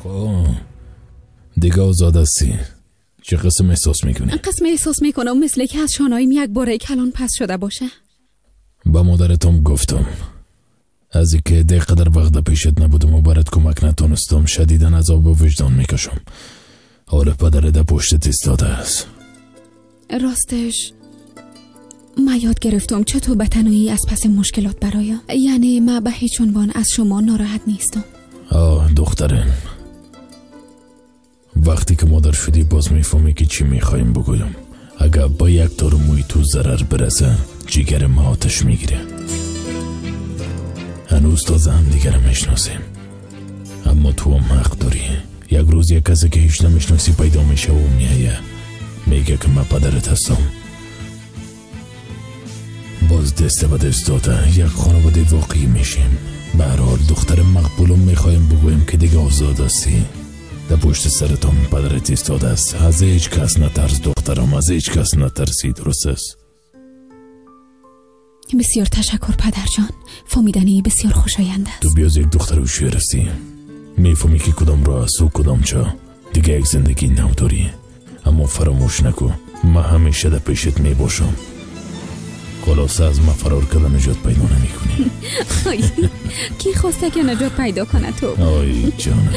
خب دیگه آزاد هستی. چه قسم احساس میکنی؟ قسم احساس میکنم مثل که از شانهایم یک باره کلان پس شده باشه. با مادرتم گفتم از اینکه ده قدر وقت پیشت نبودم و برات کمک نتونستم شدیداً عذاب و وجدان میکشم. حالا پدرت در پشتت ایستاده است. راستش من یاد گرفتم چطور به تنهایی از پس مشکلات برایم. یعنی من به هیچ عنوان از شما ناراحت نیستم. آه دخترم، وقتی که مادر شدی باز میفهمی که چی میخوایم بگویم. اگر با یک تار موی تو ضرر برسه جگر ما آتش میگیره. هنوز تازه هم دیگر میشناسیم، اما تو هم حق داری. یک روز یک کسی که هیچ نمیشناسی پیدا میشه و میایه میگه که من پدرت هستم. باز دست به دست داده یک خانواده واقعی میشیم. به هر حال دختر مقبولم میخوایم بگویم که دیگه آزاد هستی. در پشت سرتان پدرت ایستاده است. از هیچ کس نترس دخترم، از هیچ کس نترسی. درست است؟ بسیار تشکر پدر جان، فهمیدنی بسیار خوشایند است. تو بیاز یک دختر هوشیار هستی، میفهمی که کدام راه است و کدام چا. دیگه یک زندگی نو داری، اما فراموش نکن من همیشه در پیشت میباشم. خلاصه از من فرار کردن نجات پیدا نمیکنی. کی خواسته که نجات پیدا کنه تو؟ آی جانم.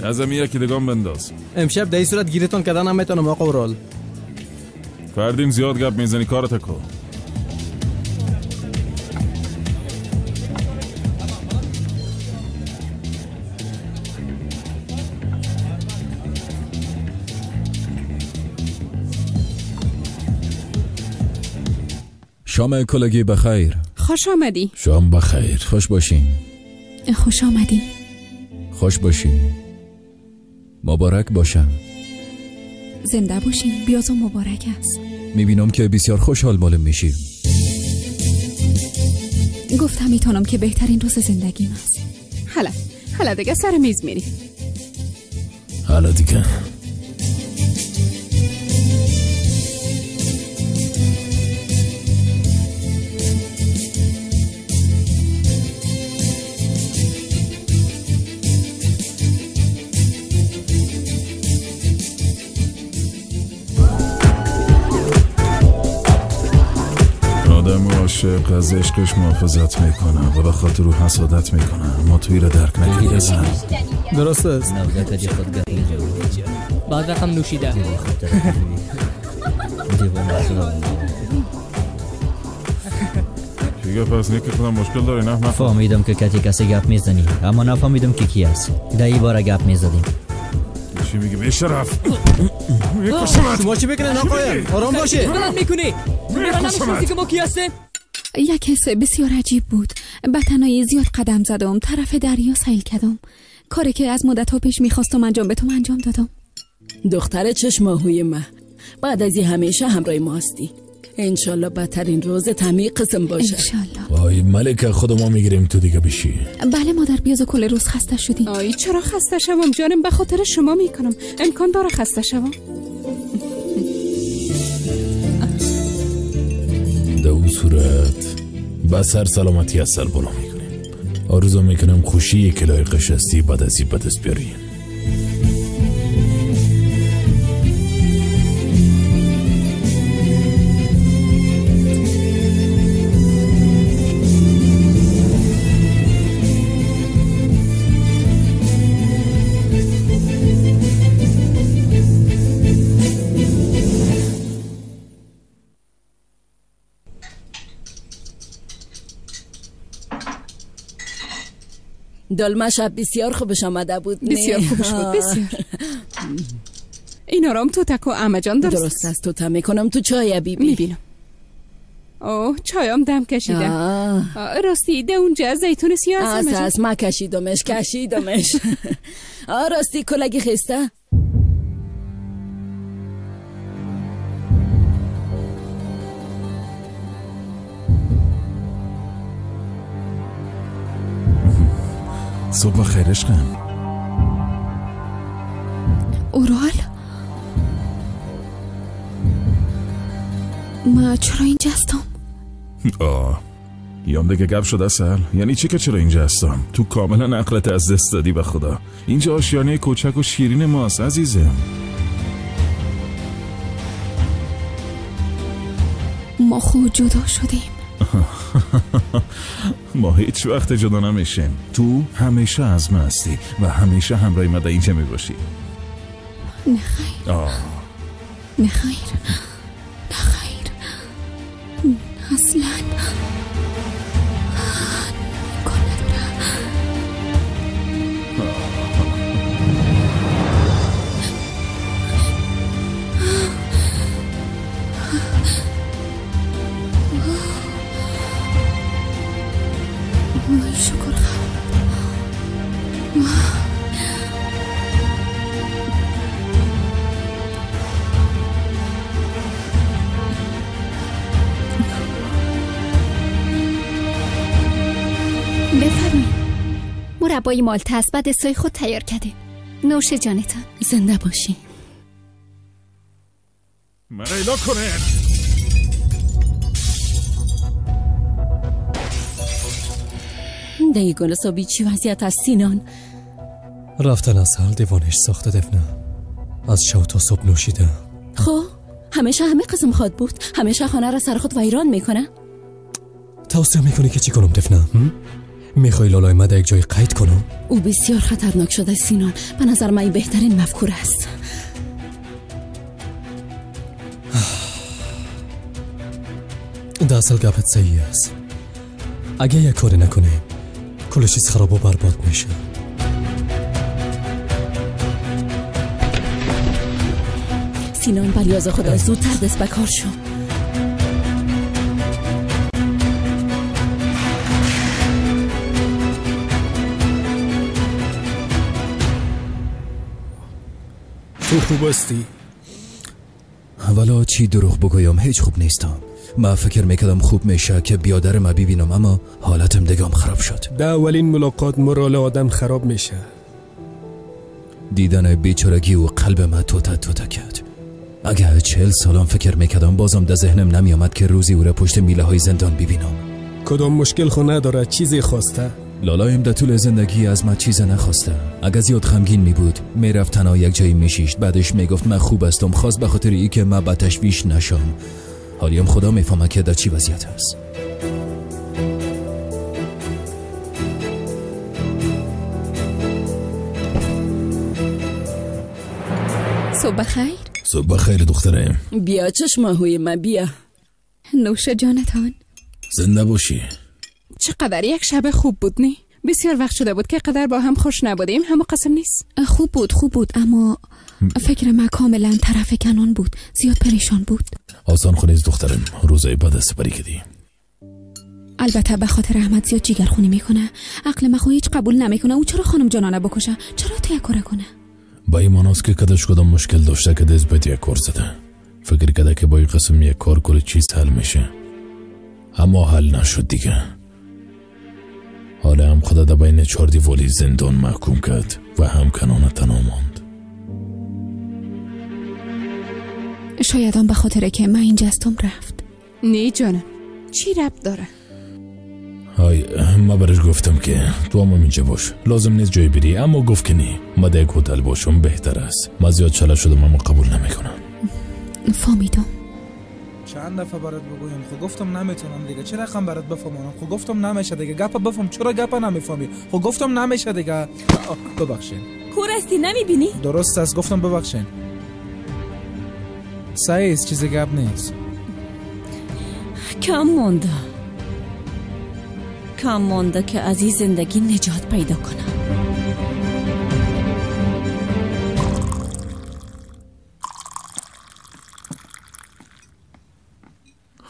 از یکی دگان بنداز. امشب در این صورت گیرتون کردن هم میتونم آقا اورال. فردین زیاد گپ میزنی، کارت کو. شام کلگی بخیر. خوش آمدی. شام بخیر. خوش باشین. خوش آمدی. خوش باشین. مبارک باشم. زنده باشین. بیازم مبارک است. میبینم که بسیار خوشحال معلوم میشیم. گفتم میتونم که بهترین روز زندگیم است. حالا دیگه سر میز میری. حالا دیگه عاشق از عشقش محافظت میکنه و به خاطر او حسادت میکنه. ما توی را درک نکردیم. درست است. بعد رقم نوشیده. دیگه پس نیکی خودم مشکل داری؟ نه فهمیدم که کتی کسی گپ میزنی، اما نفهمیدم که کی است. در این باره گپ میزدیم. چی میگی بی‌شرف؟ شما چی میکنین آقایم؟ آرام باشید. غلط میکنی. که ما کی هستیم؟ یک حس بسیار عجیب بود. به تنهایی زیاد قدم زدم، طرف دریا سیل کردم. کاری که از مدت ها پیش میخواستم انجام بدم انجام دادم. دختر چشم آهوی من، بعد از این همیشه همراه ما هستی. انشالله بدترین روز تمی قسم باشه. انشالله. وای ملکه خود ما میگیریم تو دیگه بشی. بله مادر، بیاز کل روز خسته شدی. آی چرا خسته شوم جانم؟ به خاطر شما میکنم. امکان داره خسته شوم؟ در اون صورت به سر سلامتی از سر بالا میکنیم. آرزو میکنم خوشی که لایقش هستی بعد از این به دست بیاری. دلمه شب بسیار خوبش آمده بود. بسیار خوبش بود، بسیار. این آرام تو تکو عمه جان درست است. تو تا میکنم تو چای بیبی. میبینم. اوه چایم دم کشیده. راستی ده اونجا زیتون سیاه است. از ما کشیدمش. راستی کلگی خسته. صبح بخیر عشقم. اورال، ما چرا اینجا هستم؟ آه یام دیگه گپ شد اصل. یعنی چی که چرا اینجا هستم؟ تو کاملا عقلت از دست دادی به خدا. اینجا آشیانه کوچک و شیرین ماست عزیزم. ما خود جدا شدیم. ما هیچ وقت جدا نمیشیم. تو همیشه از ما هستی و همیشه همراه ما در اینجا میباشی. نه خیر. نه خیر، نه خیر، اصلا مربای مالته از بعد سای خود تیار کردیم. نوش جانتان. زنده باشی. مرا ایلا کنه. دی گل صبحی چی وضعیت از سینان؟ رفتن از حال دیوانش ساخته دفنه. از شب تا صبح نوشیده. خب همیشه همه قسم خواد بود. همیشه خانه را سر خود ویران میکنه. توصیه میکنی که چی کنم دفنه؟ میخوای لالای ما در یک جای قید کنم؟ او بسیار خطرناک شده سینان. به نظر من بهترین مفکور است. در اصل گپت صحیح است. اگه یک کاری نکنیم کل چیز خراب و برباد میشه. سینان بلیاز خدا زودتر دست به کار شو. تو خوب هستی؟ ولی چی دروغ بگویم هیچ خوب نیستم. ما فکر میکردم خوب میشه که بیادر ما ببینم، اما حالتم دیگه خراب شد. در اولین ملاقات مورال آدم خراب میشه. دیدن بیچارگی و قلب ما توته توته کرد. اگه 40 سالم فکر میکردم بازم در ذهنم نمیامد که روزی او را پشت میله های زندان ببینم. کدام مشکل خو نداره، چیزی خواسته؟ لالایم در طول زندگی از من چیز نخواسته. اگه زیاد غمگین می بود میرفت تنها یک جایی میشیشت، بعدش میگفت من خوب هستم، خواست به خاطر ای که من به تشویش نشم. حالیم خدا میفهمه که در چی وضعیت هست. صبح بخیر. صبح بخیر دخترم. بیا چشماهوی من بیا. نوش جانتان. زنده باشی. چقدر یک شب خوب بود نی؟ بسیار وقت شده بود که قدر با هم خوش نبودیم. همه قسم نیست. خوب بود خوب بود، اما فکر من کاملا طرف کنان بود. زیاد پریشان بود. آسان خونیز دخترم، روزای بعد سپری کردی. البته به خاطر احمد زیاد جیگرخونی میکنه. عقل من هیچ قبول نمیکنه. او چرا خانم جانانه بکشه؟ چرا تو یک کار کنه؟ با این معناست که کدش کدام مشکل داشته که دست باید یک کار زده. فکر کرده که با این قسم یک کار کل چیز حل میشه، اما حل نشد دیگه. حالا هم خدا در بین 4 دیوالی زندان محکوم کرد و هم کنانه تنها ماند. شاید آن به خاطر که من اینجا هستم رفت. نه جانم، چی ربط داره؟ های ما برش گفتم که تو هم اینجا باش، لازم نیست جای بری، اما گفت که نه، ما در یک هتل باشم بهتر است. ما زیاد چله شدم اما قبول نمیکنم. فهمیدم. چند دفعه برات بگویم خب گفتم نمیتونم دیگه. چه رقم برات بفهمونم؟ خب گفتم نمیشه دیگه. گپ بفهم چرا گپ نمیفهمی؟ خب گفتم نمیشه دیگه. ببخشین. کور هستی نمیبینی؟ درست است، گفتم ببخشین. صحیح است، چیزی گپ نیست. کم مونده، کم مونده که از این زندگی نجات پیدا کنم.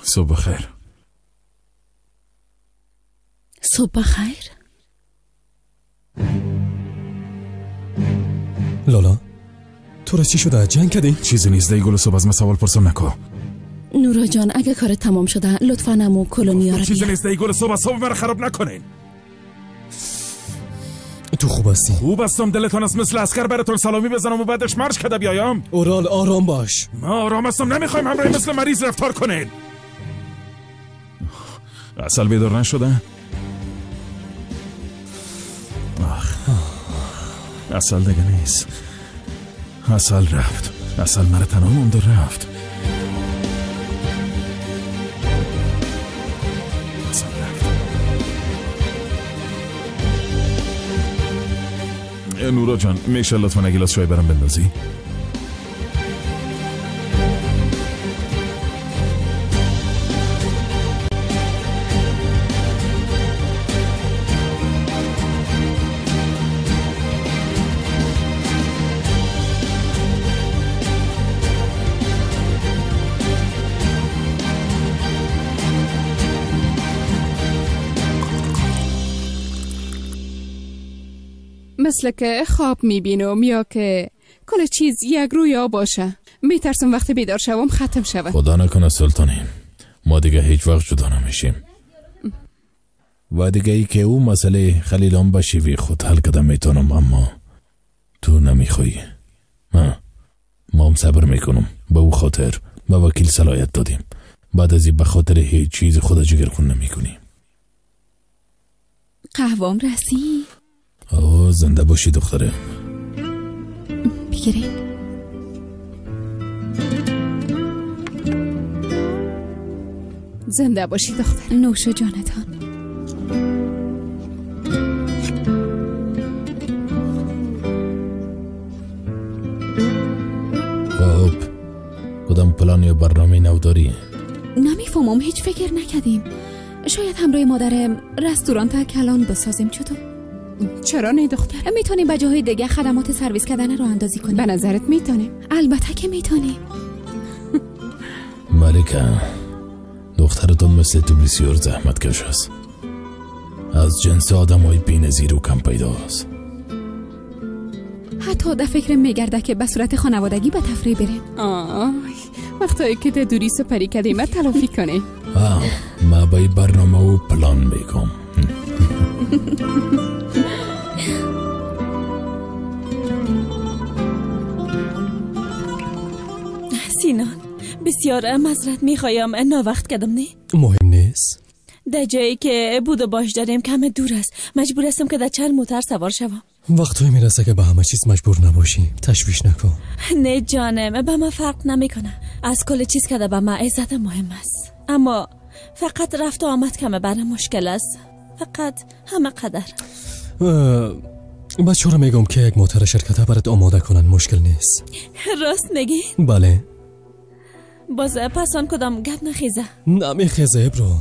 صبح بخیر. صبح بخیر. لالا تو را چی شده؟ جنگ کردی؟ چیزی نیست دی گل صبح از من سوال پرسم نکن. نورا جان اگه کار تمام شده لطفا امو کلونیا را چیزی بیار. نیست دی گل صبح، صبح مرا خراب نکنین. تو خوب هستی؟ خوب هستم. دلتان است مثل عسکر براتون سلامی بزنم و بعدش مرش کده بیایم؟ اورال آرام باش. ما آرام هستم، نمیخوایم همراه مثل مریض رفتار کنید. اصل بیدار نشده؟ آخ اصل دیگه نیست. اصل رفت. اصل مرا تنها موند و رفت. اصل رفت. نورا جان میشه لطفا گلاس چای برام بندازی؟ مثل که خواب میبینم یا که کل چیز یک رویا باشه. میترسم وقتی بیدار شوم ختم شود. خدا نکنه سلطانی، ما دیگه هیچ وقت جدا نمیشیم. و دیگه ای که او مسئله خلیلان به شیوه خود حل کده میتونم، اما تو نمیخوایی. ما هم صبر میکنم. به او خاطر به وکیل صلاحیت دادیم. بعد از این به خاطر هیچ چیز خود جگرخون نمیکنیم. قهوام رسید. آه زنده باشی دختره. بگیرین. زنده باشی دختر. نوش جانتان. خب کدام پلان یا برنامه نو داری؟ نمیفهمم، هیچ فکر نکردیم. شاید همراه مادرم رستوران تا کلان بسازیم. چطور؟ چرا نه دختر؟ میتونیم به جاهای دیگه خدمات سرویس کردن رو اندازی کنیم. به نظرت میتونیم؟ البته که میتونیم. ملکه دخترتون مثل تو بسیار زحمت کش است. از جنس آدم های بی‌نظیر و کم پیدا است. حتی در فکر میگرده که به صورت خانوادگی به تفریح بریم. آه وقتایی که در دوری سپری کردیم تلافی کنیم. ما به برنامه و پلان میگم. سینان بسیار معذرت میخوایم، ناوقت کردم. نه مهم نیست. در جایی که بود و باش داریم کم دور است، مجبور هستم که در چند موتر سوار شوم. وقتایی میرسه که به همه چیز مجبور نباشی. تشویش نکن. نه جانم، به ما فرق نمیکنه. از کل چیز که به ما عزت مهم است، اما فقط رفت و آمد کم برام مشکل است. فقط همه قدر. بچه رو میگم که یک موتر شرکت برات آماده کنن، مشکل نیست. راست میگی؟ بله. باز پس آن کدام گپ نخیزه؟ نمیخیزه ابرو،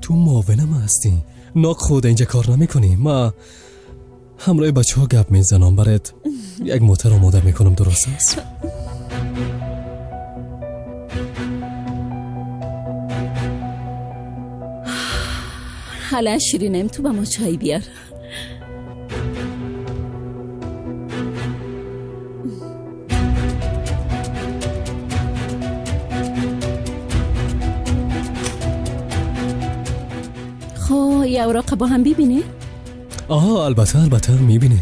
تو معاون ما هستی، ناک خود اینجا کار نمیکنی. ما همراه بچه ها گپ میزنم، برات یک موتر آماده میکنم. درست است؟ حالا شیرینم تو با ما چای بیار. خب یه اوراق با هم ببینی؟ آها البته البته میبینی.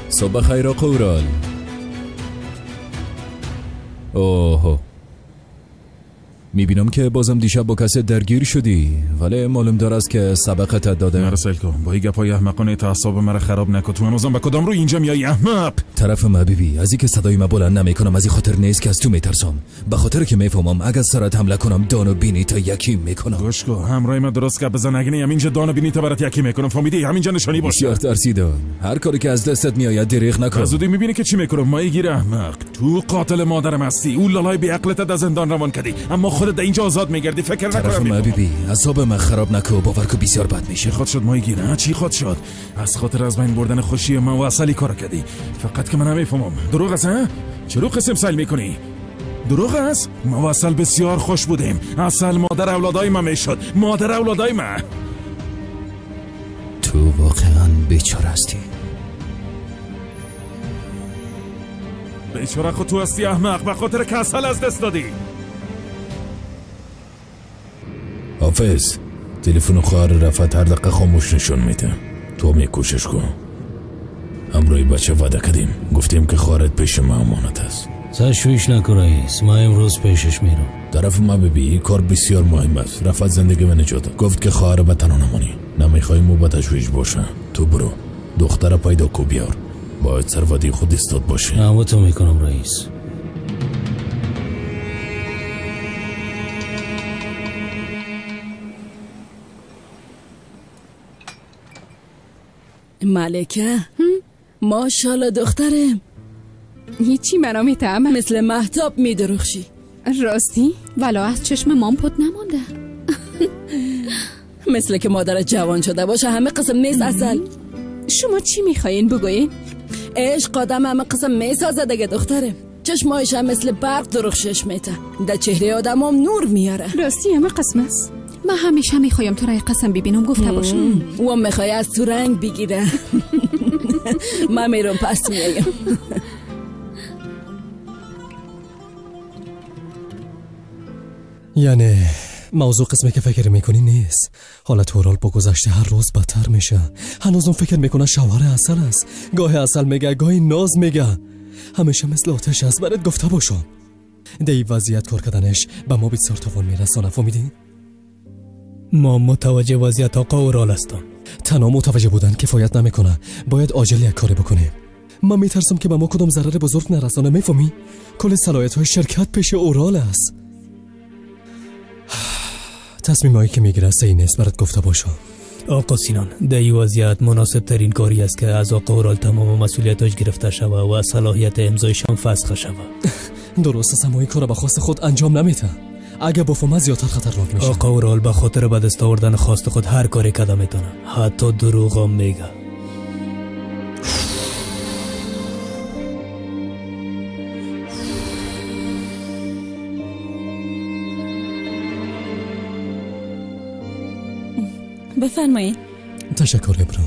صبح بخیر آقا اورال. اوه میبینم که بازم دیشب با کسی درگیر شدی، ولی معلوم دار است که سبقت داده. مرا سیل کن با این گپای احمقانه تعصب مرا خراب نکن. تو هنوزم به کدام رو اینجا میایی احمق؟ طرف ما بیبی، از اینکه صدای ما بلند نمیکنم از این خاطر نیست که از تو میترسم، به خاطر که میفهمم اگر سرت حمله کنم دانو بینی تا یکی میکنم. گوش کن همراه ما درست گپ بزن، اگه نه همینجا دانو بینی تا برات یکی میکنم، فهمیدی؟ همینجا نشانی باشه. بسیار ترسیدم. هر کاری که از دستت میآید دریغ نکن. زودی میبینی که چی میکنم. مایه گیر احمق، تو قاتل مادرم هستی. اون لالای بی عقلت از زندان روان کردی، اما خودت در اینجا آزاد میگردی. فکر نکنم. طرف ما بیبی، اعصاب من خراب نکو، باور کو بسیار بد میشه. خود شد مایه گیر، چی خود شد؟ از خاطر از بین بردن خوشی من و اصلی کار کردی. فقط که من نمیفهمم دروغ است. چرا قسم سیل میکنی؟ دروغ است؟ ما و عسل بسیار خوش بودیم. عسل مادر اولادای ما میشد، مادر اولادای ما. تو واقعا بیچاره هستی. بیچاره خود تو هستی احمق، به خاطر کسل از دست دادی. حافظ، تلفن خواهر رفعت هر دقیقه خاموش نشون میده. تو هم یک کوشش کن. همراه بچه وعده کردیم، گفتیم که خواهرت پیش ما امانت است. تشویش نکن رئیس، ما امروز پیشش میرم. طرف ما ببی، کار بسیار مهم است. رفعت زندگی من نجات داد. گفت که خواهر به تنها نمانی، نمیخوایم او به تشویش باشه. تو برو دختر پیدا کو بیار. باید سر خود استاد باشه. اما تو میکنم رئیس. ملکه، ماشاءالله دخترم. هیچی منو میتم مثل مهتاب میدرخشی. راستی؟ ولا از چشم مام پت نمانده. مثل که مادر جوان شده باشه، همه قسم نیست. اصل شما چی میخواین بگوین؟ عشق آدم همه قسم میسازه دیگه دخترم. چشمایش هم مثل برق درخشش میته، در چهره آدم هم نور میاره. راستی همه قسم است. من همیشه میخوایم تو را قسم ببینم گفته باشم. او میخوای از تو رنگ بگیره. من میرم پس میایم. یعنی موضوع قسمی که فکر میکنی نیست. حالت اورال با گذشته هر روز بدتر میشه. هنوزم فکر میکنه شوهر عسل است. گاهی عسل میگه، گاهی ناز میگه. همیشه مثل آتش است. برات گفته باشم در وضعیت کار کردنش به ما بسیار توان میرسانه. فهمیدی؟ ما متوجه وضعیت آقا اورال هستم. تنها متوجه بودن کفایت نمیکنه. باید عاجل یک کاری بکنیم. من میترسم که به ما کدام ضرر بزرگ نرسانه. میفهمی؟ کل صلاحیت های شرکت پیش اورال است. تصمیمایی که میگیره صحیح نیست. برات گفته باشم آقا سینان، در این وضعیت مناسب ترین کاری است که از آقا اورال تمام مسئولیتاش گرفته شود و صلاحیت امضایشان فسخ شود. درست است، اما این کار به خواست خود انجام نمیده. اگه بفهمه زیادتر خطرناک میشه. آقا اورال به خاطر به دست آوردن خواست خود هر کاری کده میتونه، حتی دروغ هم میگه. بفرمایید. تشکر ابرو.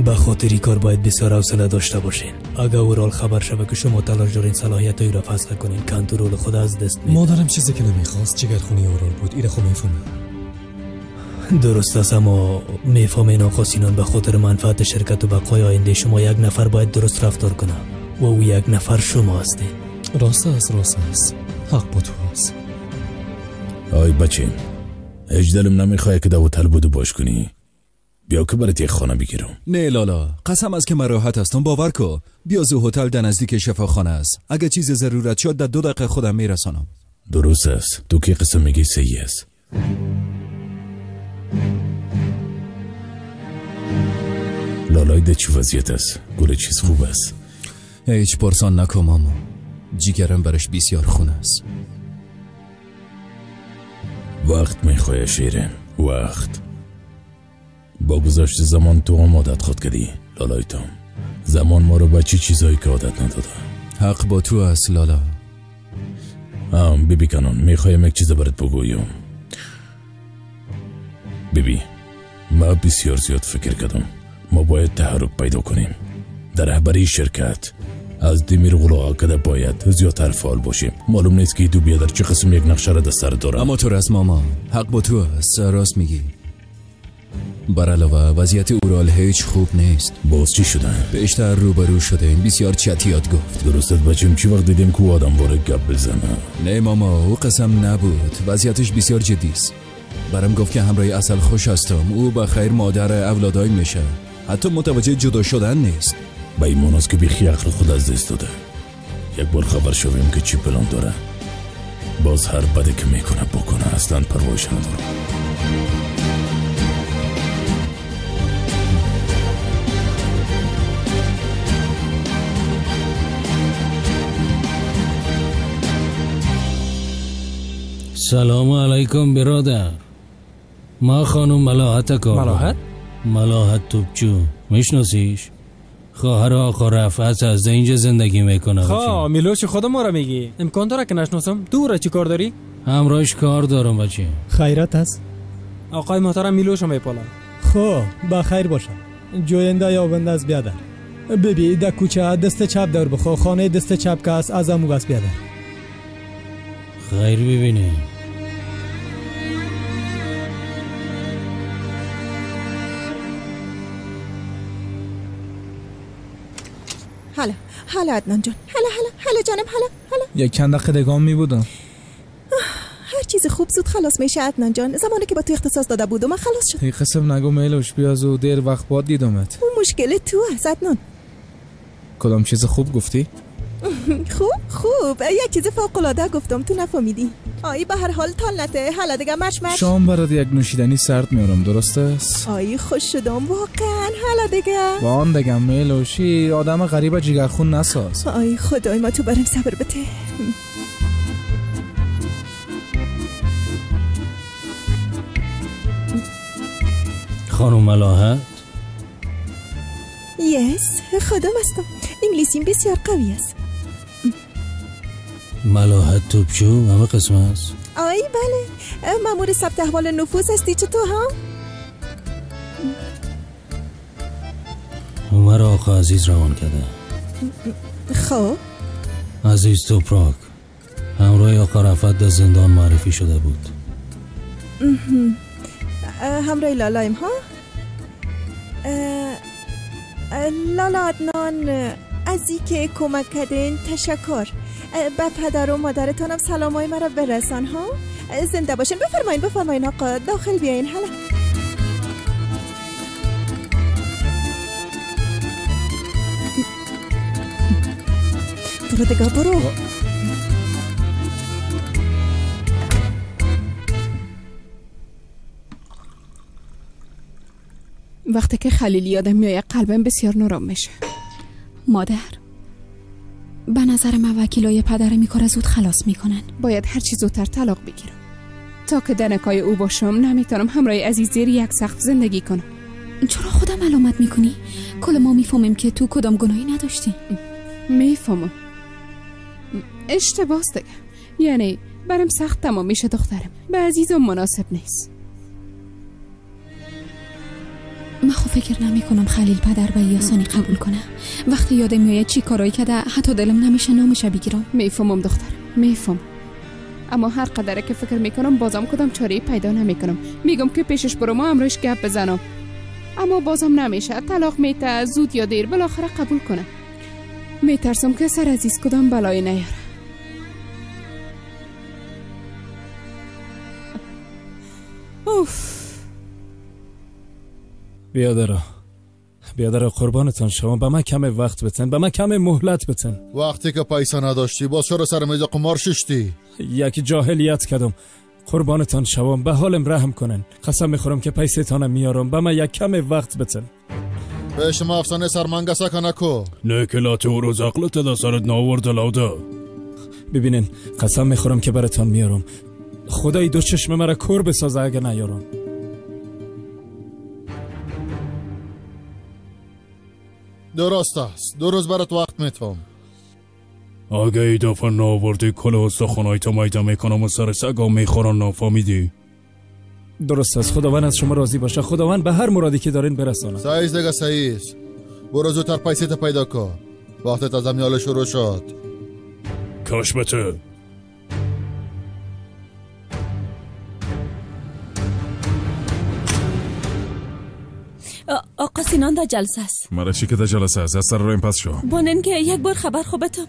به خاطر کار باید بسیار حوصله داشته باشین. اگر اورال خبر شوه که شما تلاش دارین صلاحیت او را فسخ کنین، کنترل خود از دست میده. مادرم چیزی که نمیخواست جگرخونی اورال بود. ایره خو میفهمم. درست است، اما میفهمین آقا سینان، به خاطر منفعت شرکت و بقای آینده شما یک نفر باید درست رفتار کنه و او یک نفر شما هستین. راست است، راست است. حق با تو است. آی بچه، هیچ دلم نمیخواد که در هتل بودو باش کنی. بیا که برات یک خانه بگیرم. نه لالا، قسم از که من راحت هستم، باور کو. بیا زو هتل در نزدیک شفاخانه است. اگه چیز ضرورت شد در 2 دقیقه خودم میرسانم. درست است، تو که قسم میگی صحیح است. لالای ده چی وضعیت است؟ گل چیز خوب است. هیچ پرسان نکن ماما، جیگرم برش بسیار خون است. وقت میخواه شیرین، وقت. با گذشت زمان تو هم عادت خود کردی لالای تام. زمان ما رو به چی چیزایی که عادت نداده. حق با تو است لالا. بیبی کنون میخوایم یک چیز برات بگویم. بیبی، ما بسیار زیاد فکر کردم. ما باید تحرک پیدا کنیم. در رهبری شرکت از دمیر غلا کده باید زیادتر فعال باشیم. معلوم نیست که دو بیادر چه قسم یک نقشه را در سر داره. اما تو راست ماما، حق با تو است، راست میگی. بر علاوه وضعیت اورال هیچ خوب نیست. باز چی شده؟ بیشتر روبرو شده. این بسیار چتیات گفت. درست بچیم، چی وقت دیدیم که آدم باره گپ بزنه؟ نه ماما، او قسم نبود. وضعیتش بسیار جدی است. برام گفت که همراه عسل خوش هستم. او به خیر مادر اولادای میشه. حتی متوجه جدا شدن نیست. به ایمان است که بیخی عقل خود از دست داده. یک بار خبر شویم که چی پلان داره. باز هر بده که میکنه بکنه، اصلا پروایش نداره. سلام علیکم برادر. ما خانم ملاحت کار. ملاحت؟ ملاحت توپچو میشناسیش؟ خواهر آقا رفعت از اینجا زندگی میکنه. خب میلوش خود ما را میگی. امکان داره که نشناسم؟ تو را چی کار داری؟ همراهش کار دارم بچه. خیرات است. آقای محترم میلوش میپالم. خب با خیر باشم. جوینده یا بنده از بیادر. ببی در کوچه دست چپ دور بخو، خانه دست چپ که است از امو بس بیادر. خیر ببینی. حالا حالا عدنان جان، حالا حالا حالا جانم، حالا حالا. یک چند دقیقه دیگه می بودم. هر چیز خوب زود خلاص میشه عدنان جان. زمانی که با تو اختصاص داده بودم من خلاص شد. ای قسم نگو میلوش، بیا زود، دیر وقت باد دیدمت. اون مشکل تو است عدنان. کدام چیز خوب گفتی؟ خوب خوب یک چیز فوق العاده گفتم تو نفهمیدی. آی به هر حال تالنته. حالا دیگه مشمش. شام برات یک نوشیدنی سرد میارم، درست است؟ آی خوش شدم واقعا. حالا دیگه وان دیگه میلوشی آدم غریب جگرخون نساز. آی خدای ما تو برم صبر بده. خانم ملاحت؟ یس خودم هستم. انگلیسیم بسیار قوی است. ملاحت توپچو همه قسم است؟ آی بله، مامور ثبت احوال نفوذ هستی چطور ها؟ مرا آقا عزیز روان کرده. خب عزیز توپراک همراه آقا رفعت در زندان معرفی شده بود. همراه لالایم ها؟ لالا عدنان از ای که کمک کردین تشکر. به پدر و مادرتانم سلامای مرا برسان ها. زنده باشین. بفرمایین بفرمایین آقا، داخل بیاین. حالا برو دیگه برو. وقتی که خلیل یادم میآید قلبم بسیار نارام میشه. مادر، به نظر من وکیلای پدرم این کار زود خلاص میکنن. باید هر چی زودتر طلاق بگیرم. تا که دنکای او باشم نمیتونم همراه عزیز زیر یک سقف زندگی کنم. چرا خودم علامت میکنی؟ کل ما میفهمیم که تو کدام گناهی نداشتی. میفهمم. اشتباه دیگه. یعنی برم سخت تمام میشه دخترم. به عزیزم مناسب نیست. من خب فکر نمی کنم خلیل پدر به یاسانی قبول کنه. وقتی یادم میآید چی کارایی کرده حتی دلم نمیشه نامش بگیرم. میفهمم دخترم، میفهمم. اما هر قدره که فکر میکنم بازم کدام چاره پیدا نمیکنم. میگم که پیشش برو ما امروز گپ بزنم، اما بازم نمیشه. طلاق میته زود یا دیر بالاخره قبول کنه. میترسم که سر عزیز کدام بلایی نیاره. اوف بیادرا قربانتان شما، به من کم وقت بتن، به من کم مهلت بتن. وقتی که پیسه نداشتی باز چرا سر میز قمار ششتی؟ یک جاهلیت کردم. قربانتان شوم، به حالم رحم کنن. قسم میخورم که پیسه تانم میارم، به من یک کم وقت بتن. به شما افسانه سرمنگسه کنکو نه که لاته و روز عقلت در سرت ناورده لاوده. ببینین قسم میخورم که براتان میارم. خدای دو چشم مرا کور بسازه اگه نیارم. درست است، 2 روز برات وقت میتم. اگه ای دفعه ناوردی کل استخونای تو میده میکنم و سر سگا میخورن. نفهمیدی؟ درست است، خداوند از شما راضی باشه. خداوند به هر مرادی که دارین برسانه. سعیز دیگه سعیز، برو زودتر پیسه تا پیدا کن. وقت از امیال شروع شد. کاش بته. آقا سینان در جلسه است. مرا چی که در جلسه است؟ از سر رایم پس شو. بانن که یک بار خبر خوبتم.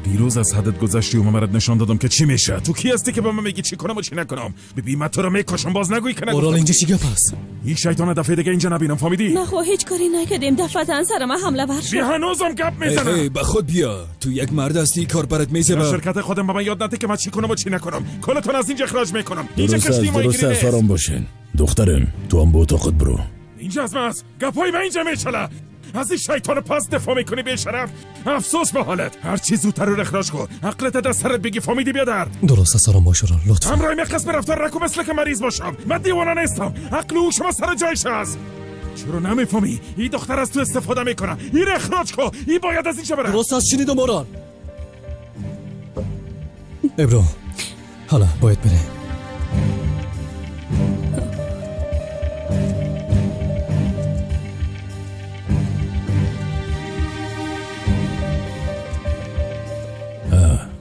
دیروز از حدت گذشتی و من برات نشان دادم که چی میشه. تو کی هستی که به من میگی چی کنم و چی نکنم؟ ببین من تو رو میکشم، باز نگویی که نگفتم. اورال اینجا چی گپ است؟ این شیطان دفعه دیگه اینجا نبینم، فهمیدی؟ نه خو هیچ کاری نکردیم. دفعتا سر من حمله ور شد. بی هنوزم گپ میزنم. ای به خود بیا، تو یک مرد هستی کار برات میزه. شرکت خودم به من یاد نده که من چی کنم و چی نکنم. کلتون از اینجا اخراج میکنم. اینجا کشتی ما درست است، آرام باشین. دخترم تو هم به اتاقت برو. اینجا از من است. گپای من اینجا میچله. از این شیطان پس دفاع میکنی بی شرف. افسوس به حالت. هر چی زودتر رو اخراج کن. عقلت از سرت بگی، فهمیدی بیادر؟ درست است، آرام باش لطفا. همراه من قسم رفتار نکن مثل که مریض باشم. من دیوانه نیستم. عقل و هوش ما سر جایش است. چرا نمیفهمی؟ این دختر از تو استفاده میکنه. این اخراج کو. این باید از اینجا بره. درست از شنیدم اورال. ابرو حالا باید بره.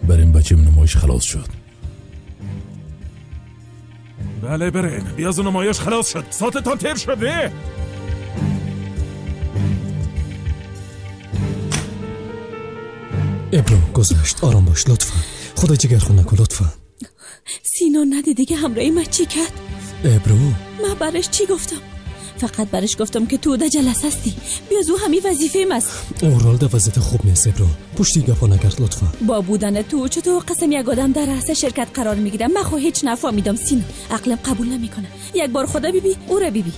بریم بچیم نمایش خلاص شد. بله برین. بیاز نمایش خلاص شد. ساعتتان تیر شده. ابرو گذشت. آرام باش لطفا. خدا جگر خون نکن لطفا. سینا ندیدی که همراهی من چی کرد؟ ابرو من برش چی گفتم؟ فقط برش گفتم که تو ده جلسه هستی. بیاز او همی وظیفه ماست. اورال ده وضعیت خوب نیست ابرو. پشتی گپا نکرد لطفا. با بودن تو چطور قسم یک آدم در رأس شرکت قرار میگیرم؟ من خو هیچ نفهمیدم سینا. عقلم قبول نمیکنه. یک بار خدا بیبی او را بیبی.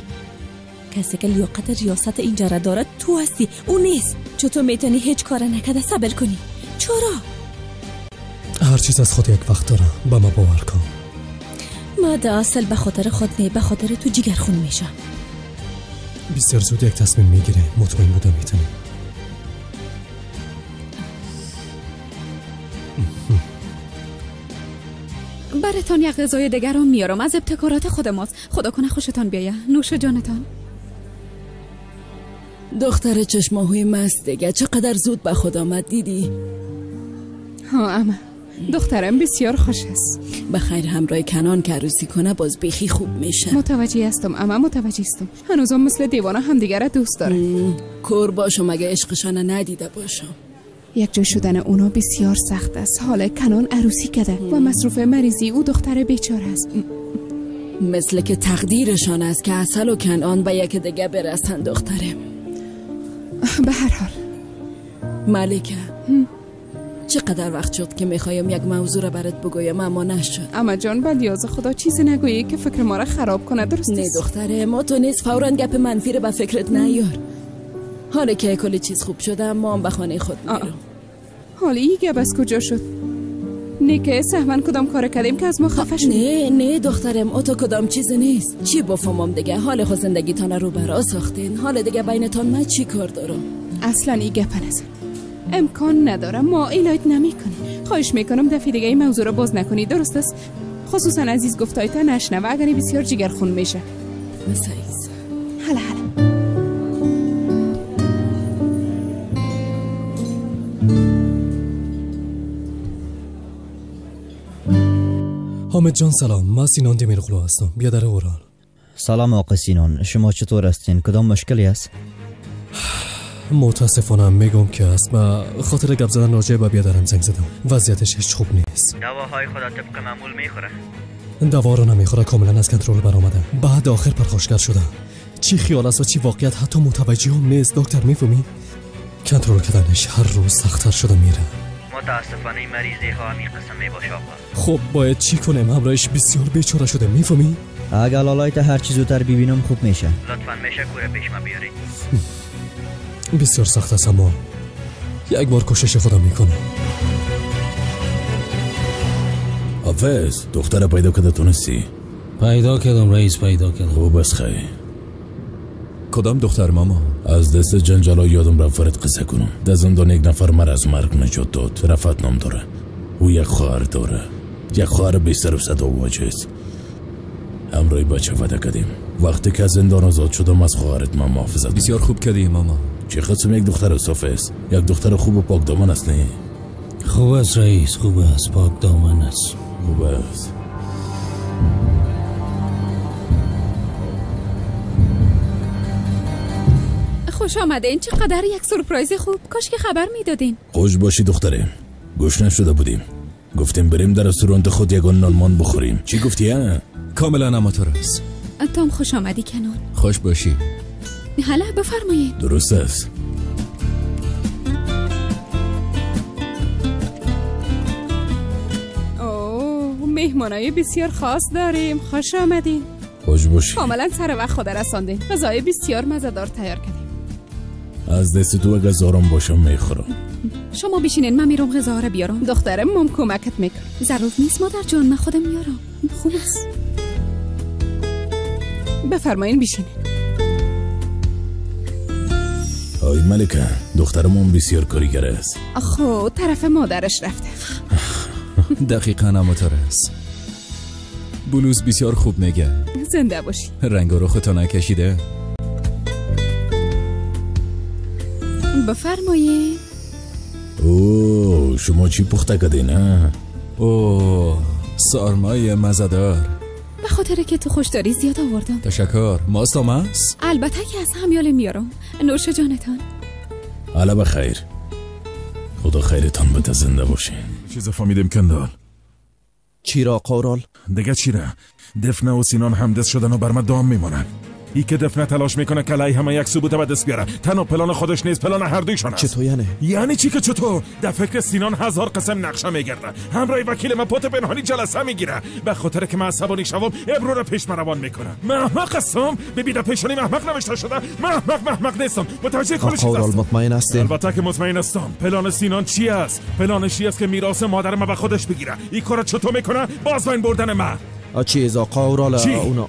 کسی که لیاقت ریاست اینجا را دارد تو هستی، او نیست. چطور میتونی هیچ کار نکرده صبر کنی؟ چرا؟ هر چیز از خود یک وقت داره. به ما باور کن. ما در اصل به خاطر خود نه، به خاطر تو جگر خون میشم. بسیار زود یک تصمیم میگیره. مطمئن بودم میتونی. براتان یک غذای دیگر رو میارم از ابتکارات خود ماست. خدا کنه خوشتان بیایه. نوش جانتان. دختر چشماهوی مست دیگه چقدر زود به خود آمد دیدی؟ ها اما دخترم بسیار خوش است. بخیر همراه کنان که عروسی کنه باز بیخی خوب میشه. متوجه هستم اما متوجه هستم. هنوزم مثل دیوانه همدیگه را دوست داره. کور باشم اگه عشقشان ندیده باشم. یک جا شدن اونا بسیار سخت است. حال کنان عروسی کرده و مصروف مریضی او دختر بیچاره است. مثل که تقدیرشان است که عسل و کنان به یک دیگه برسن دختره. به هر حال ملکه چقدر وقت شد که میخوایم یک موضوع را برات بگویم اما نشد. اما جان با نیاز خدا چیزی نگویی که فکر ما را خراب کنه. درست نه دختره ما تو نیز فوراً گپ منفی را به فکرت نیار. حالا که کلی چیز خوب شده ما هم به خانه خود میرم. حالا این گپ از کجا شد؟ نه که سهوا کدام کار کردیم که از ما خفه شد؟ نه نه دخترم او تو کدام چیز نیست. چی بفهمم دیگه؟ حال خود زندگیتان رو برا ساختین. حال دیگه بینتان من چی کار دارم؟ اصلا این گپ نزن. امکان نداره. ما ایلایت نمیکنیم. خواهش میکنم دفعه دیگه این موضوع رو باز نکنی. درست است؟ خصوصا عزیز گفتایتا نشنوه اگر بسیار جگر خون میشه. مسایز. حالا حالا حامد جان سلام، من سینان دمیرقلو هستم، بیادر اورال. سلام آقا سینان، شما چطور هستین؟ کدام مشکلی است؟ متاسفانه میگم که است به خاطر گپ زدن راجع به بیادرم زنگ زدم. وضعیتش هیچ خوب نیست. دواهای خدا طبق معمول میخوره؟ دوا رو نمیخوره، کاملا از کنترل برآمده. بعد آخر پرخاشگر شده. چی خیال است و چی واقعیت حتی متوجه هم نیست. دکتر میفهمی؟ کنترل کردنش هر روز سخت‌تر شده میره. متاسفانه این مریضی ها همین قسم میباشه آقا. خب باید چی کنیم؟ همراهش بسیار بیچاره شده، میفهمی؟ اگر لالایت هر چی زودتر ببینم خوب میشه. لطفا میشه کوره پیش ما بیارید. بسیار سخت است اما یک بار کوشش خودم میکنم. حافظ دختر پیدا کرده تونستی؟ پیدا کردم رئیس، پیدا کردم. خوب است خیلی. کدام دختر ماما؟ از دست جنجالا یادم رفت فرد قصه کنم. در زندان یک نفر مرا از مرگ نجات داد. رفت نام داره. او یک خواهر داره، یک خواهر بی سر و صدا و واجه است. همراه بچه وعده کردیم وقتی که از زندان آزاد شدم از خواهرت من محافظت. بسیار خوب کردی ماما. چه قسم یک دختر صاف است، یک دختر خوب و پاک دامن است. نه خوب است رئیس، خوب است، پاک دامن است. خوب است. خوش آمدین. چقدر یک سورپرایز خوب. کاش که خبر میدادین. خوش باشی دختره. گوش نشده بودیم. گفتیم بریم در رستوران خود یگان نانمان بخوریم. چی گفتی ها؟ کاملا آماتور است. تام خوش آمدی کنان. خوش باشی. حالا بفرمایید. درست است. اوه مهمانای بسیار خاص داریم. خوش آمدین. خوش باشی. کاملا سر وقت خود رساندین. غذای بسیار مزه‌دار تیار کردیم. از دست تو اگه زارم باشم میخورم. شما بشینین من میرم غذا رو بیارم. دخترم مام کمکت میکنم. ضرور نیست مادر جان، من خودم میارم. خوب است. بفرمایین بشینین. ملکه، دخترمون بسیار کاریگر است. خب طرف مادرش رفته. دقیقا همونطور است. بلوز بسیار خوب میگه. زنده باشی. رنگ رو خودتا نکشیده. بفرمایید. اوه شما چی پخته کردین؟ نه؟ اوه سارمای مزدار. به خاطر که تو خوش داری زیاد آوردم. تشکر. ماست آماست؟ البته که از همیال میارم. نوش جانتان. حالا بخیر. خدا خیرتان بده، زنده باشین. چیز فهمیدیم کندال. چی را قورال؟ دیگه چی را؟ دفنه و سینان همدست شدن و بر من دام میمانن. ای که دفنه تلاش میکنه که علیه همه یک ثبوت به دست بیاره، تنها پلان خودش نیست، پلان هر دویشان است. چطور یعنی؟ یعنی چی که چطور؟ در فکر سینان هزار قسم نقشه میگرده، همراه وکیل من پت پنهانی جلسه میگیره، به خاطر که من عصبانی شوم ابرو را پیش من روان میکنه. من احمق هستم؟ ببین در پیشانی احمق نوشته شده. من احمق نیستم. متوجه کل چیز هستم. مطمئن هستیم؟ البته که مطمئن هستم. پلان سینان چی است؟ پلانش چی است که میراث مادر من به خودش بگیره. این کارو چطور میکنه؟ باز بین بردن من. چیز آقا اونا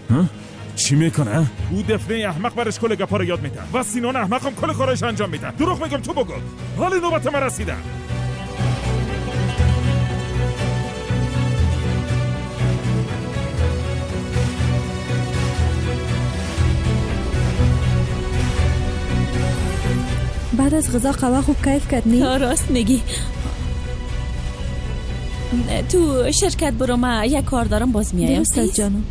چی میکنه؟ او دفنه احمق برش کل گپا رو یاد میده و سینان احمق هم کل کارش انجام میده. دروغ میگم تو بگو. حال نوبت من رسیده. بعد از غذا قهوه خوب کیف کرد نی؟ راست میگی. تو شرکت برو، من یک کار دارم باز میایم. درست است جانم.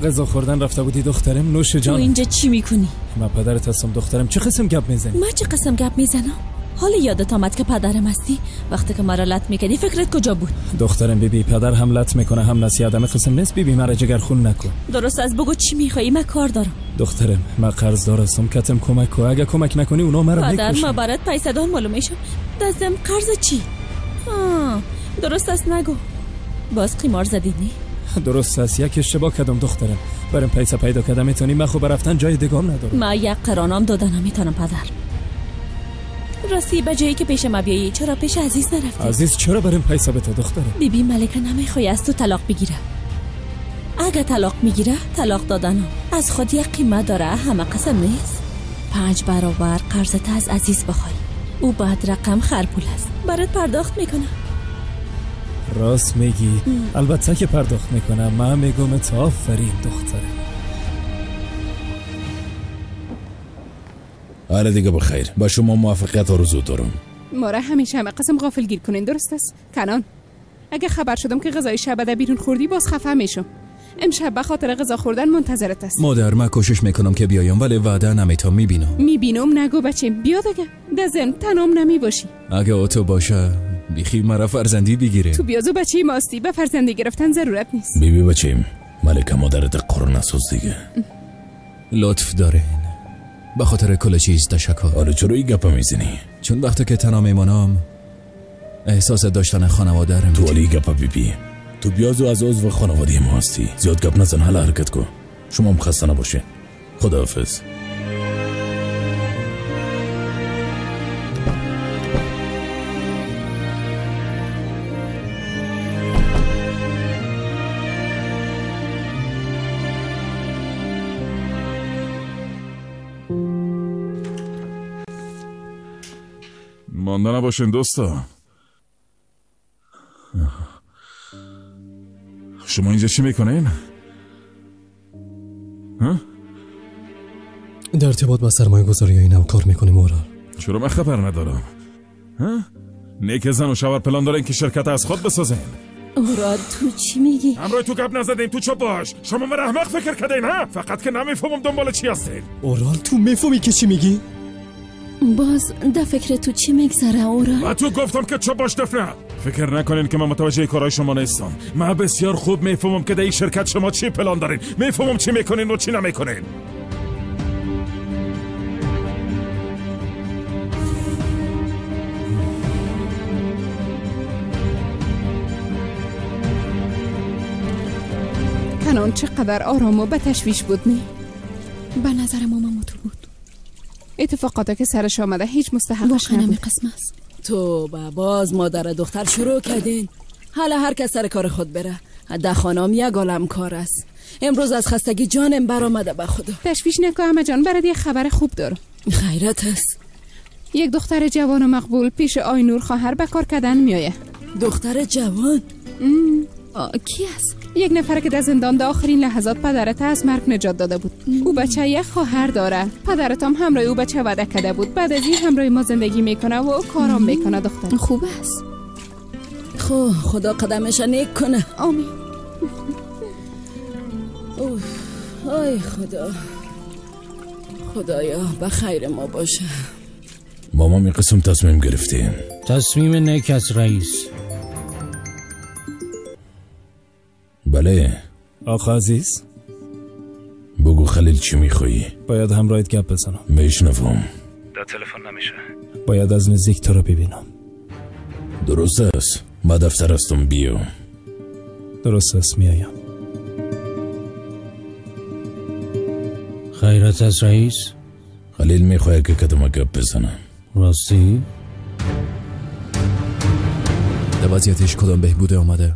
غذا خوردن رفته بودی دخترم؟ نوش جان. تو اینجا چی میکنی؟ من پدرت هستم دخترم. چه قسم گپ میزنی؟ من چه قسم گپ میزنم؟ حالا یادت آمد که پدرم هستی؟ وقتی که مرا لط میکردی فکرت کجا بود؟ دخترم بیبی، پدر هم لط میکنه هم نصیحت. همه قسم نیست بیبی، مرا جگر خون نکن. درست از بگو چی میخوایی؟ من کار دارم. دخترم من قرضدار هستم، کتم کمک کن. اگه کمک نکنی اونا مرا میکشن. پدر من برات پیسه دار معلوم میشم. دستم قرض چی؟ درست است نگو. باز قمار زدی نی؟ درست است، یک اشتباه کردم دخترم. برم پیسه پیدا کردم میتونی؟ من خب رفتن جای دیگه ندارم. من یک قرانم دادن نمیتونم پدر. راستی به جایی که پیش ما بیایی چرا پیش عزیز نرفتی؟ عزیز چرا برم پیسه بده دخترم؟ بیبی ملکه نمیخوای از تو طلاق بگیره. اگه طلاق میگیره طلاق دادنم از خود یک قیمت داره، همه قسم نیست. 5 برابر قرضت از عزیز بخوای، او بعد رقم خرپول است برات پرداخت میکنه. راست میگی، البته که پرداخت میکنم. من میگم تو آفرین دختره. آره دیگه بخیر، با شما موفقیت آرزو دارم. ما را همیشه همه قسم غافل گیر کنین درست است؟ کنان اگه خبر شدم که غذای شب در بیرون خوردی باز خفه میشم. امشب به خاطر غذا خوردن منتظرت است. مادر من کوشش میکنم که بیایم ولی وعده نمیتم. میبینم میبینم. نگو بچه بیا دیگه، دزن تنام نمی باشی. اگه اتو باشه بیخی مرا فرزندی بگیره. تو بیازو بچه ماستی، به فرزندی گرفتن ضرورت نیست. بیبی بچیم ملکه مادرت قرن اساس دیگه. لطف دارین، به خاطر کل چیز تشکر. آره چرا این گپ میزنی؟ چون وقتی که تنها میمانم احساس داشتن خانواده رو. تو علی گپ بیبی، تو بیازو از عضو خانواده ما هستی. زیاد گپ نزن، حالا حرکت کن. شما هم خسته نباشین. خداحافظ. مانده نباشین دوستا. شما اینجا چی میکنین؟ در ارتباط با سرمایه گذاری اینم کار میکنیم اورال. چرا من خبر ندارم؟ نیک زن و شوهر پلان دارین که شرکت از خود بسازین. اورال تو چی میگی؟ همراه تو گپ نزدیم، تو چپ باش. شما من احمق فکر کردین ها؟ فقط که نمیفهمم دنبال چی هستین. اورال تو میفهمی که چی میگی؟ باز در فکر تو چی میگذره اورال؟ و تو گفتم که چپ باش دفنه. فکر نکنین که من متوجه کارهای شما نیستم. من بسیار خوب میفهمم که در این شرکت شما چی پلان دارین. میفهمم چی میکنین و چی نمیکنین. کنان چقدر آرام و به تشویش بود نی؟ به نظر ماما تو بود. اتفاقاتی که سرش آمده هیچ مستحقش نبود. قسم است. تو باز مادر دختر شروع کردین. حالا هر کس سر کار خود بره. در خانم یک عالم کار است. امروز از خستگی جانم برآمده به خدا. تشویش نکن عمه جان، برات یه خبر خوب دارم. خیرت است. یک دختر جوان و مقبول پیش آینور خواهر به کار کردن میایه. دختر جوان؟ کی است؟ یک نفر که در زندان در آخرین لحظات پدرت از مرگ نجات داده بود. او بچه یک خواهر داره. پدرت هم همراه او بچه وعده کرده بود. بعد از این همراه ما زندگی میکنه و کارام میکنه. دختر خوب است. خب خدا قدمش نیک کنه. آمین. اوه آی خدا، خدایا به خیر ما باشه. ماما می قسم تصمیم گرفتیم. تصمیم نیک است رئیس. بله آقا عزیز، بگو خلیل چی میخوایی؟ باید همراهت گپ بزنم. میشنوم. در تلفن نمیشه، باید از نزدیک تو رو ببینم. درست است، ما دفتر هستم، بیا. درست است، میایم. خیرت است رئیس؟ خلیل میخواد که کدام گپ بزنم. راستی؟ در وضعیتش کدام بهبود آمده؟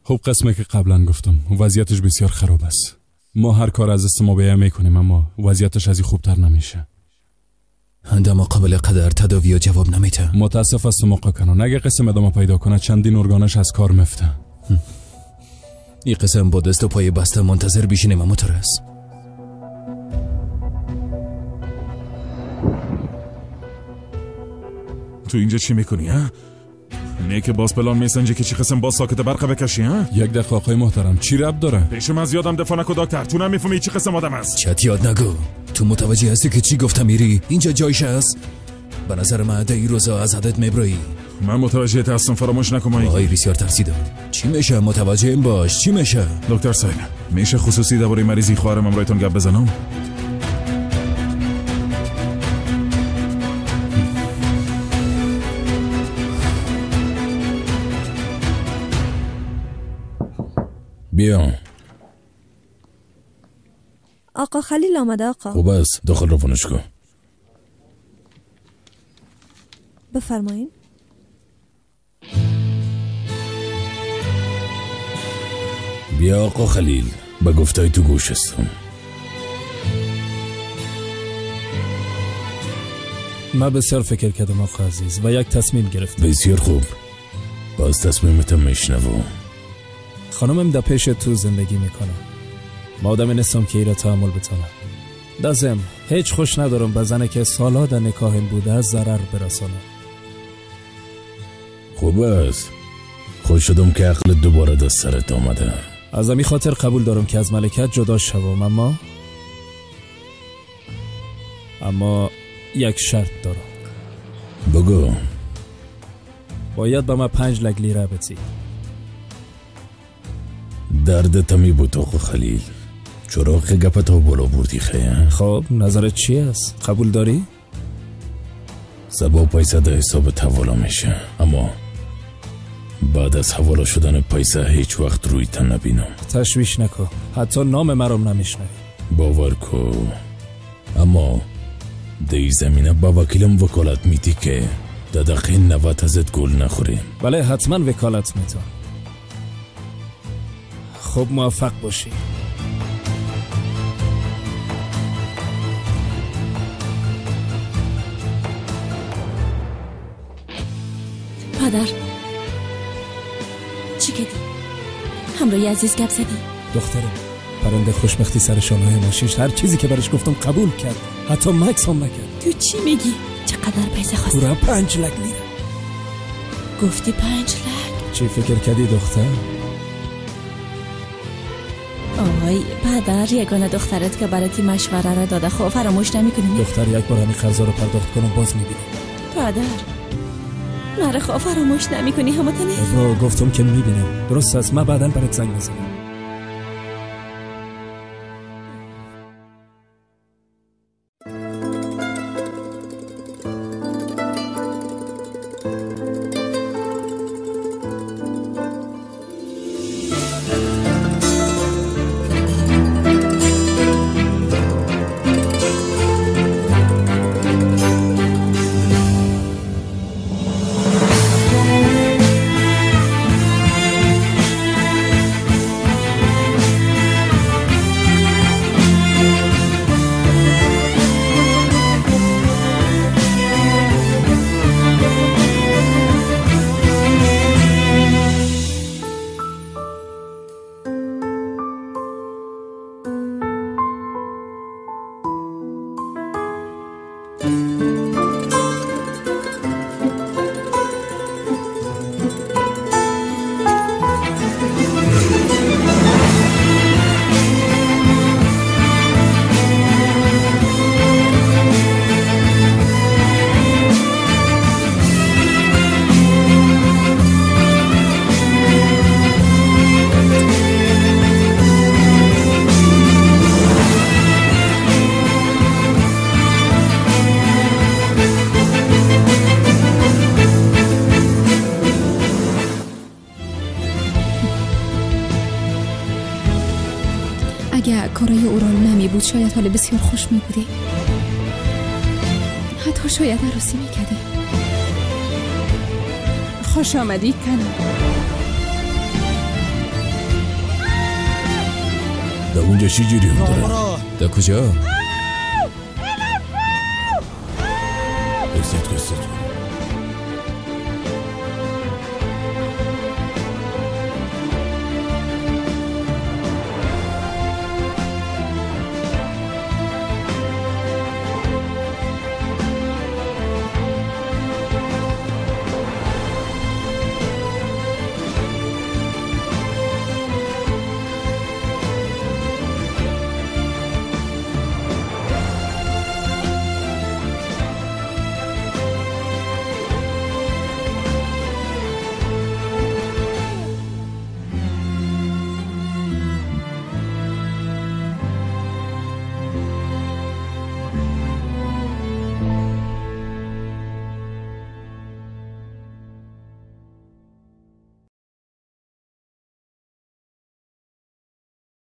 خب قسمه که قبلا گفتم وضعیتش بسیار خراب است. ما هر کار از دست ما بیه میکنیم اما وضعیتش از این خوبتر نمیشه. در مقابل قدر تداوی جواب نمیده. متاسف هستم آقا کنان، اگه قسم ادامه پیدا کنه چندین ارگانش از کار مفته. این قسم با دست و پای بسته منتظر بشینیم اما ترس. تو اینجا چی میکنی ها؟ نه که باز پلان میسنجی که چی قسم باز ساکت برق بکشی ها؟ یک دقیقه آقای محترم، چی رب داره؟ پیشم از یادم دفاع نکو دکتر، تو نمیفهمی چی قسم آدم است. چت یاد نگو. تو متوجه هستی که چی گفتم میری؟ اینجا جایش است. به نظر من ده این روزا از حدت میبرایی. من متوجه هستم، فراموش نکن. آقای بسیار ترسیدم. چی میشه؟ متوجه باش، چی میشه؟ دکتر صاحب، میشه خصوصی درباره مریضی خواهرم امرایتون گپ بزنم؟ بیا. آقا خلیل آمده آقا. خوب است، داخل روانش کن. بفرمایین. بیا آقا خلیل، به گفتای تو گوش هستم. من بسیار فکر کردم آقا عزیز و یک تصمیم گرفتم. بسیار خوب، باز تصمیمتم میشنوم. خانمم در پیش تو زندگی میکنه. ما آدم نیستم که ایره تحمل بتانم. دازم هیچ خوش ندارم به زنه که سالها در نکاهم بوده ضرر برسانم. خوب است، خوش شدم که عقل دوباره دست سرت آمده. از همی خاطر قبول دارم که از ملکت جدا شوم، اما یک شرط دارم. بگو. باید به من 5 لک لیره بتی. درد تمی بود آقا خلیل، چراغ گپت ها بالا بردی خیه. خب نظرت چی است؟ قبول داری؟ سبا پیسه در حساب حواله میشه، اما بعد از حواله شدن پیسه هیچ وقت روی تن نبینم. تشویش نکن، حتی نام مرام نمیشنوی. باور کو، اما در زمینه با وکیلم وکالت میتی که در دقیقه 90 ازت گل نخوریم. بله حتما وکالت میتون. خب موفق باشی. پدر چی کردی؟ همراه عزیز گپ زدی؟ دختره پرنده خوشبختی سر شانه‌های ماشیش هر چیزی که برش گفتم قبول کرد، حتی مکس هم نکرد. تو چی میگی؟ چقدر پیسه خواستی؟ پورا 5 لک لیره. گفتی 5 لک؟ چی فکر کردی دختر؟ آی پدر، یگانه دخترت که برات این مشوره را داده خب فراموش نمی‌کنی؟ دختر یک بار همین قرضا رو پرداخت کنم باز می‌بینم. پدر مرا خب فراموش نمی‌کنی همتنه؟ ابرو گفتم که می‌بینم. درست است، من بعداً برات زنگ می‌زنم. اگه کارای اورال نمی بود شاید حال بسیار خوش می بودی. حتی شاید عروسی می کردی. خوش آمدی کنار. در اونجا چی جریان داره؟ در کجا؟